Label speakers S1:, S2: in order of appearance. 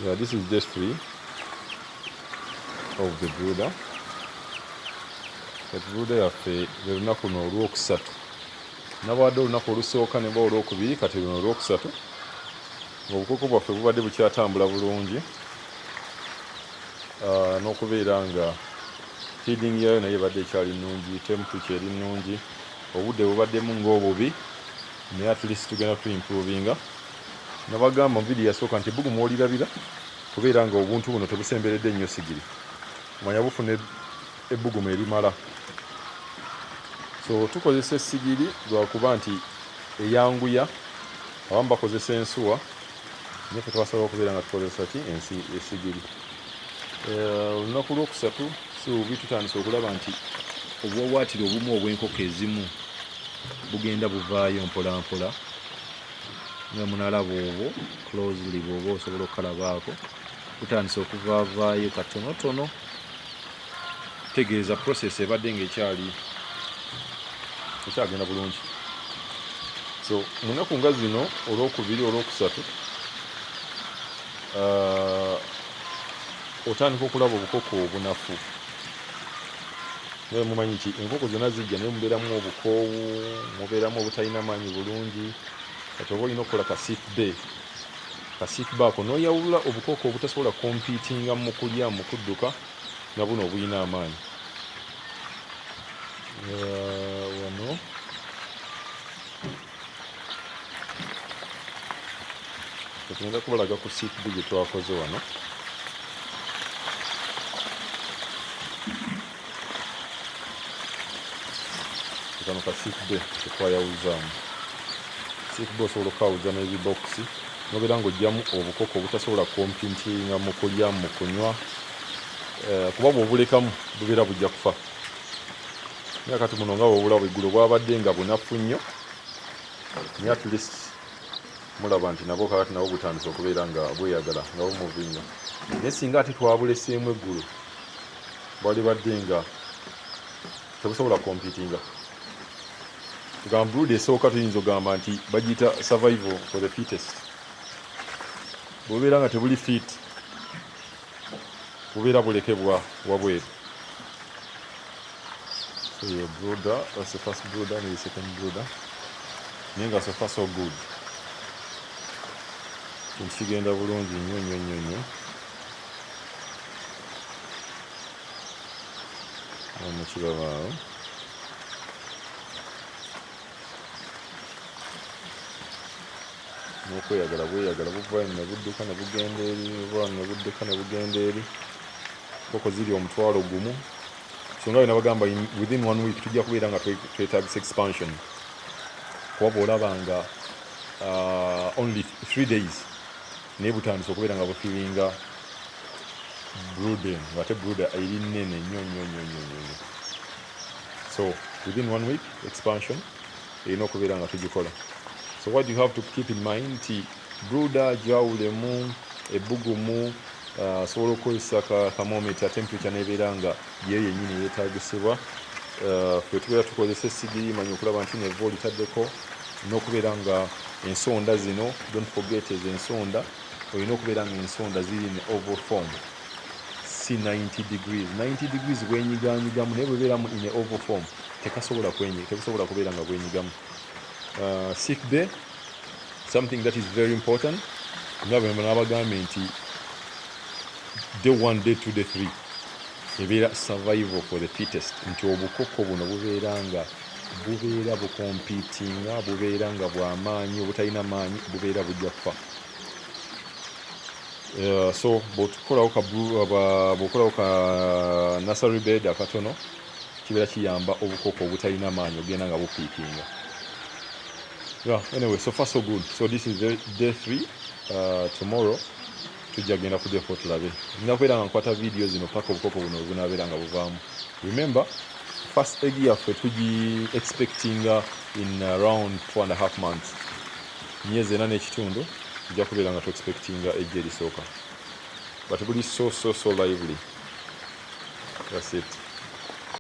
S1: Yeah, this is day three of the brooder. Kati brooder yaffe lwe lunaku luno olwokusatu. Nabadde olunaku olusooka ne olwokubiri, kati luno olwokusatu. Ng'obukoko bwaffe bubadde bukyatambula bulungi, n'okubeera nga feeding yayo naye ebadde ekyali nnungi, temperature eri nnungi, obudde bubaddemu ng'obubi, naye at least tugenda tuimprovinga. Nabagamba mu vidiyo yasooka nti ebbugumu olirabira kubeera nga obuntu buno tebusemberedde nnyo sigiri, manya bufuna ebbugumu erimala. So tukozesa essigiri lwakuba nti eyanguya, abamu bakozesa ensuwa, naye ffe twasobola okubeera nga tukozesa ki ensi essigiri. Olunaku lwokusatu si bubi, tutandise okulaba nti obuwawaatiro obumu obw'enkoko ezimu bugenda buvaayo mpola mpola, nga munalaba obwo closely, bw'oba osobola okukalabaako, butandise okuvaavaayo katonotono, tegeeza process ebadde ng'ekyali ekyagenda bulungi. So mu nnaku nga zino, olwokubiri, olwokusatu, otandika okulaba obukoko obunafu. Naye mumanyi ki, enkoko zonna zijja, naye mubeeramu obukoowu, mubeeramu obutalina maanyi bulungi. Kati oba olina okukola ka sick bay, ka sick bay ako n'oyawula obukoko obutasobola competinga mu kulya, mu kudduka, na buno obulina amaanyi. Wano tugenda kubalaga ku sick bay gye twakoze wano. Kano ka sick bay tetwayawuzaamu. Sick bay osobola okukawuza n'ebibokisi nobeera ng'oggyamu obukoko obutasobola competinga mu kulya, mu kunywa, kuba bw'obulekamu bubeera bujja kufa. Naye kati muno nga bw'obulaba, eggulo bwabadde nga bunafu nnyo, naye at least mulaba nti nabwo kakati nabwo butandise okubeera nga bweyagala, nga bumuvinga. Naye singa ate twabuleseemu eggulo, bwalibadde nga tebusobola competinga. Tugamba brooder esooka tuyinza okugamba nti bagiyita survival for the fittest. Bw'obeera nga tebuli fit, bubeera bulekebwa wabweru. So your brooder, that's the first brooder and the second brooder, naye nga so far so good, kintu kigenda bulungi nnyo nnyo nnyo nnyo. Mukiraba awo n'okweyagala bweyagala, buvayo ne budduka ne bugenda eri, buva ne budduka ne bugenda eri. Nkoko ziri 10,000. So nga bwe nabagamba, within one week tujja kubeera nga twetagisa expansion, kuba bw'olaba nga only 3 days, naye butandise okubeera nga bufillinga brooder, ng'ate brooder eri nnene nnyo nnyo nnyo nnyo nnyo nnyo. So within one week expansion erina okubeera nga tugikola. So what you have to keep in mind nti brooder gyawulemu ebbugumu, osobola okukozesa ka thermometer, temperature nebeera nga yeyo yennyini yeetaagisibwa. Ffe tubeera tukozesa essigiri, manya okulaba nti neva olitaddeko n'okubeera nga ensonda zino, don't forget, ezo ensonda olina okubeera nga ensonda ziri in oval form, si 90 degrees. 90 degrees bwenyiganyigamu, naye bwebeeramu in oval form tekasobola kwenyi, tekasobola kubeera nga bwenyigamu. Sick bay, something that is very important, nga bwe nabagambye nti day one, day two, day three ebeera survival for the fittest, nti obukoko buno bubeera nga bubeera bucompetinga, bubeera nga bwamaanyi, obutalina maanyi bubeera bujja kufa. So bw'okolawo ka nursery bed akatono, kibeera kiyamba obukoko obutalina maanyi ogenda nga bupickinga. Yeah, anyway, so far so good. So this is day three. Tomorrow tujja genda ku day four, tulabe. Ngenda kubeera nga nkwata video zino paka obukoko buno bwe bunaabeera nga buvaamu. Remember, first egg yaffe tugi expectinga in around 4.5 months, myezi 4.5, tujja kubeera nga tuexpectinga eggi erisooka, but buli so so so lively. That's it.